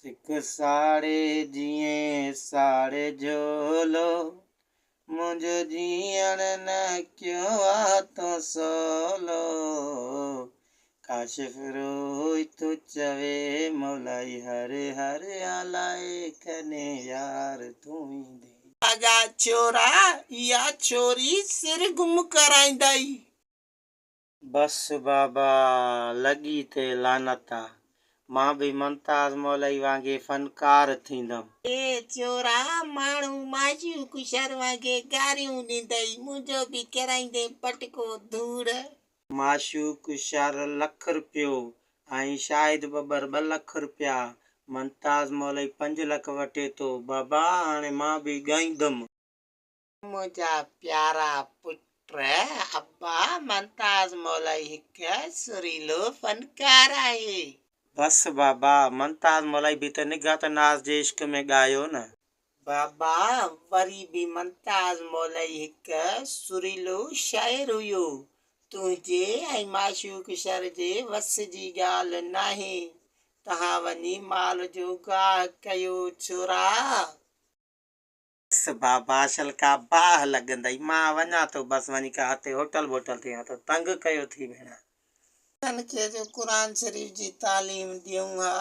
سڪ ساڙي جيئن ساڙي جهولو، منهنجو جيئڻ نه ڪيو آ تو سولو. ڪاشف روئي ٿو چوي مولائي هر هر الائي ڪڏهن يار تون ايندين. ادا ڇورا اها ڇوري سر گم ڪرائيندئي. بس بابا لڳي تي لعنت آ. مان به ممتاز مولائي وانگي فنڪار ٿيندم. اي ڇورا ماڻهو معشوق شر وانگي گاريون ڏيندئي منهنجو به ڪرائيندين پٽڪو ڌوڙ. معشوق شر لک رپيو ۽ شاهد ٻٻر ٻه لک رپيا ممتاز مولائي پنج لک وٺي ٿو بابا هاڻي مان به ڳائيندم. منهنجا پيارا پٽ ابا ممتاز مولائي هڪ سريلو فنڪار آهي. بس بابا ممتاز مولائي به ته نگهت ناز جي عشق ۾ ڳايو نه. بابا وري به ممتاز مولائي هڪ سريلو شاعر هيو. تنهنجي ۽ معشوق شر جي وس جي ڳالهه ناهي. توهان وڃي مال جو گاهه ڪيو ڇورا. بس بابا شل ڪا باهه لڳندئي مان وڃان ٿو بس وڃي ڪا هتي هوٽل بوٽل تي ته تنگ ڪيو ٿي ڀيڻ. تن کي جو قرآن شريف جي تعليم ڏيون ها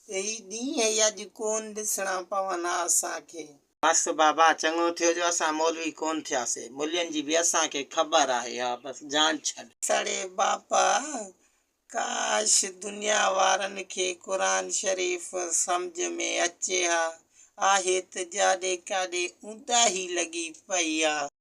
ته هي ڏينهن ئي اڄ ڪون ڏسڻا پون ها اسان کي. بس بابا چڱو ٿيو جو اسان مولوي ڪون ٿياسي ملين جي به اسان کي خبر آهي ها بس جان ڇڏ. سڙي بابا ڪاش دنيا وارن کي قرآن شريف سمجهه ۾ اچي ها، آهي ته جاڏي ڪاڏي اونداهي لڳي پئي آ.